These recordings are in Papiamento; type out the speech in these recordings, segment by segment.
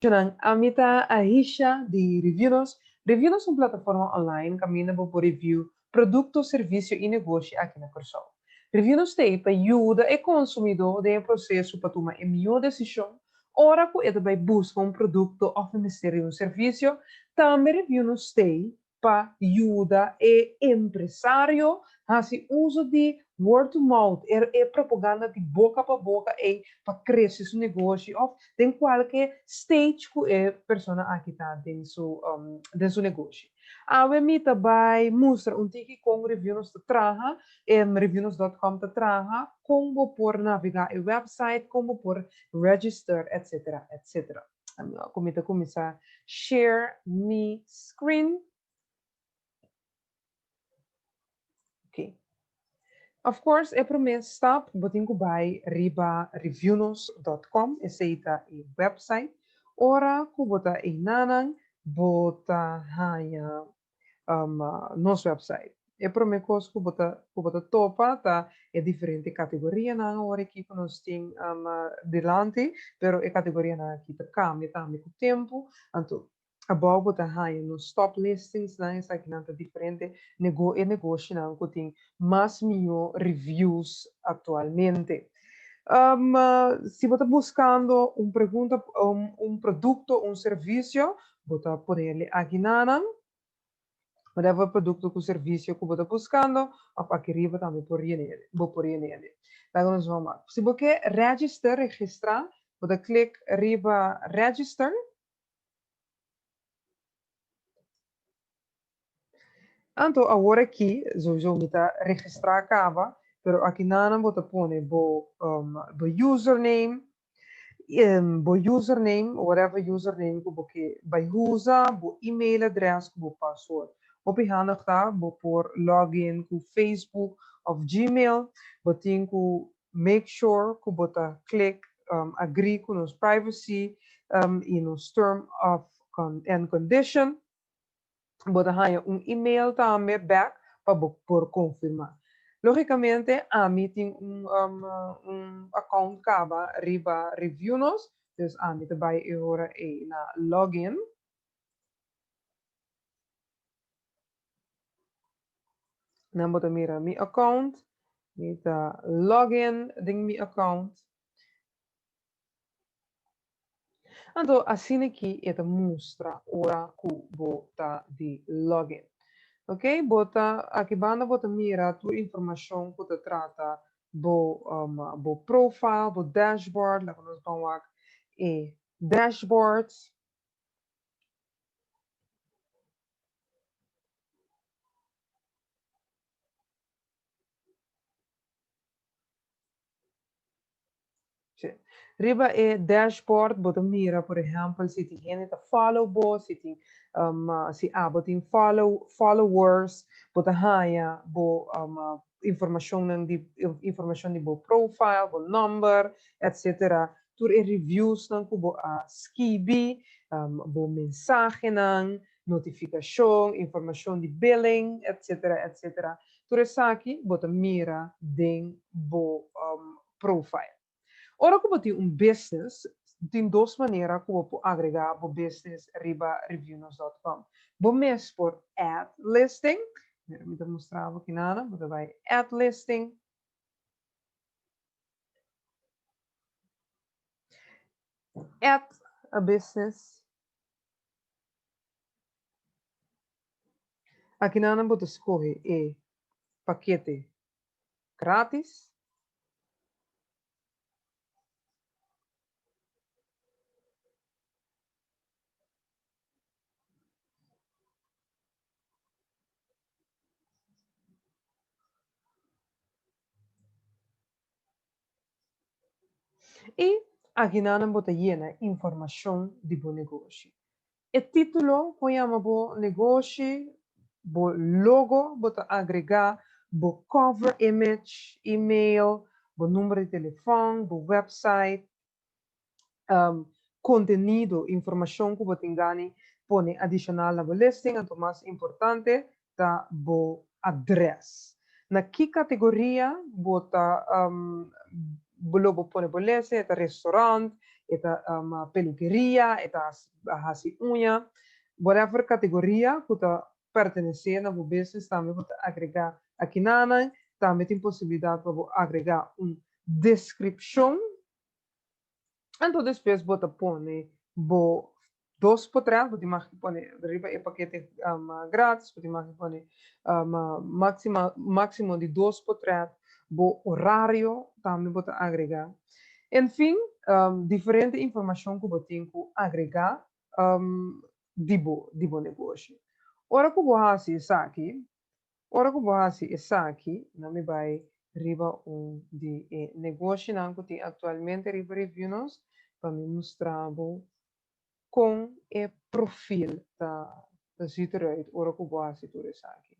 Nan, ami ta Aisha di Reviewnos. Reviewnos ta un plataforma online kaminda bo por review produkto, servisio i negoshi aki na Kòrsou. Reviewnos ta ei pa yuda e konsumidó den e proseso pa tuma e mihó desishon ora ku e ta bai buska un produkto òf e mester di un servisio. Tambe Reviewnos ta ei pa yuda e empresario hasi uso di word to mouth, e propaganda di boka pa boka ei pa krese su negoshi òf den kualke stage ku e persona aki ta den su den su negoshi. Awe mi ta bai mustra un tiki kon Reviewnos ta traha, reviewnos dot com ta traha, kon bo por navegá e website, kon bo por register etcetera etcetera. Ku mi ta kuminsá share mi screen. Ok. Of course, e promé stap bo tin ku bai riba reviewnos dot com, esei ta e website. Ora ku bo ta einanan, bo ta haña nos website. E promé kos ku bo ta ku bo ta topa ta e diferente kategorianan awor aki ku nos tin dilanti, pero e kategorianan aki ta kambia tambe ku tempu. Anto abou bo ta haña nos top listingsnan, esakinan ta diferente nego e negoshinan ku tin mas mihó reviews aktualmente. Si bo ta buskando un pregunta un produkto, un servisio, bo ta ponerle akinanan. Whatever produkto ku servisio ku bo ta buskando, òf aki riba tambe por yen'e, bo por yen'e. Laga nos wou mak. Si bo ke register, registrá, bo ta klik riba register. Anto awor aki, souiso mi ta registrá kaba, pero akinanan bo ta pone bo bo username, bo username, whatever username ku bo ke bai usa, bo email address ku bo password. Hopi handig ta, bo por login ku Facebook of Gmail, bo tin ku make sure ku bo ta click agree ku nos privacy i nos term of and condition. Bo ta haña un email tambe bek pa bo por konfirmá. Lógikamente ami tin un un account kaba riba Reviewnos, dus ami ta bai e ora ei na login. Nan bo ta mira mi account, mi ta login den mi account. Anto asina ki e ta mustra ora ku bo ta di login. Ok, bo ta aki banda bo ta mira tur informashon ku ta trata bo bo profile, bo dashboard, laga nos ban wak e dashboard. Riba e dashboard bo ta mira por ehèmpel si tin hende ta follow bo, si tin si abo tin follow followers, bo ta haña bo informashonnan di informashon di bo profile, bo nòmber, etsetera. Tur e reviewsnan ku bo a skibi, bo mensahenan, notifikashon, informashon di billing, etsetera, etsetera. Tur esaki bo ta mira den bo profile. Ora ku bo tin un business, tin dos manera ku bo por agregá bo business riba reviewnos dot com. Bo mes por add listing, mira mi ta mustra bo kinana, bo ta bai add listing, add a business. Akinana bo ta skohe e pakete gratis. I akinanan bo ta yena informashon di bo negoshi. E título por yama bo negoshi, bo logo bo ta agregá, bo cover image, email, bo number di telefòn, bo website, kontenido, informashon ku bo tin gani pone adishonal na bo listing, anto mas importante ta bo adrès. Na ki kategoria bo ta lo bo pone bo listing, e ta restaurant, e ta pelukeria, e ta hasi uña, whatever kategoria ku ta pertenesé na bo business tambe bo ta agregá akinanan. Tambe tin posibilidat pa bo agregá un deskripshon. Anto despues bo ta pone bo dos potret, bo tin mag di pone riba e pakete gratis, bo tin mag di pone máksimo di dos potret, bo orario tambe bo ta agregá. En fin, diferente informashon ku bo tin ku agregá di bo di bo negoshi. Ora ku bo hasi esaki, Ora ku bo hasi esaki, nan mi bai riba un di e negoshinan ku tin aktualmente riba Reviewnos pa mi mustra bo kon e profil ta ziet eruit ora ku bo hasi tur esaki.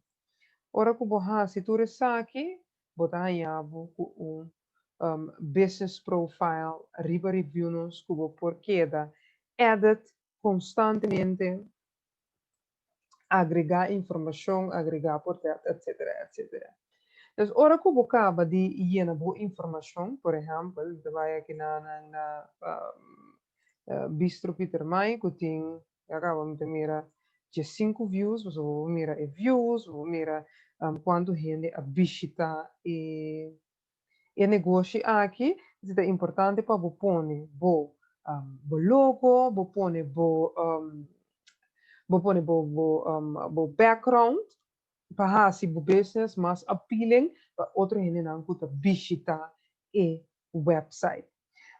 Ora ku bo hasi tur esaki, bo ta haña bo ku un business profile riba Reviewnos ku bo por keda edit konstantemente, agregá informashon, agregá portret, etcetera, etcetera. Dus ora ku bo kaba di yena bo informashon, por ehèmpel, mi ta bai aki na na Bistro Pietermaai ku tin, ya kaba mi ta mira diesinku views, pasobra bo por mira e views, bo por mira kuantu hende a bishitá e E negoshi aki si ta importante pa bo pone bo bo logo, bo pone bo bo pone bo bo bo background pa hasi bo business mas appealing pa otro hendenan ku ta bishita e website.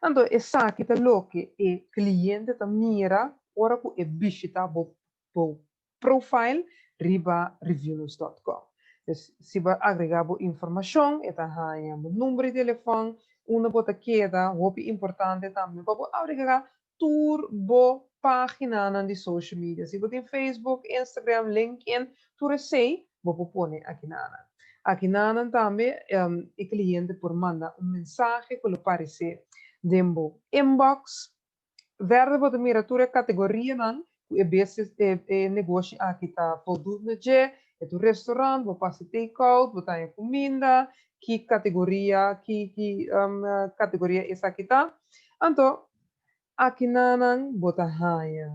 Anto esaki ta loke e kliente ta mira ora ku e bishita bo bo profile riba reviewnos dot com. Dus si bo a agrega bo informashon e ta haña bo number di telefòn, unda bo ta keda, hopi importante tambe pa bo agrega tur bo paginanan di social media. Si bo tin Facebook, Instagram, LinkedIn, tur esei bo por pone akinanan. Akinanan tambe e kliente por manda un mensahe ku lo paresé den bo inbox. Verder bo ta mira tur e kategorianan ku e bes e e negoshi aki ta voldoet na dje, e ta un restaurant, bo pasa take out, bo ta haña kuminda, ki kategoria ki ki kategoria esaki ta. Anto akinanan bo ta haña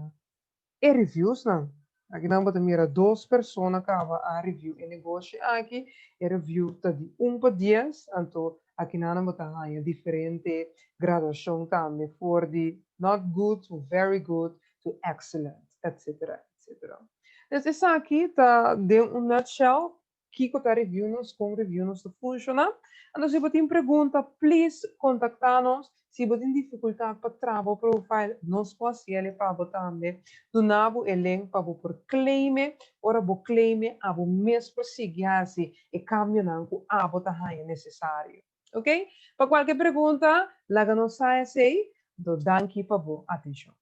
E reviewsnan. Akinan bo ta mira dos persona kaba a review e negoshi aki. E review ta di un pa dies, anto akinanan bo ta haña diferente graduashon tambe for di not good to very good to excellent, etcetera, etcetera. Dus esaki ta den un nutshell Kiko ta review nos? Kon review nos ta funshoná? Anto si bo tin pregunta, please kontaktá nos. Si bo tin difikultat pa traha bo profile, nos por hasi el pa bo tambe. Duna bo e link pa bo por claim e. Ora bo claim e, abo mes por sigui hasi e kambionan ku abo ta haña nesesario. Ok? Pa kualke pregunta, laga nos sa esei. Anto danki pa bo atenshon.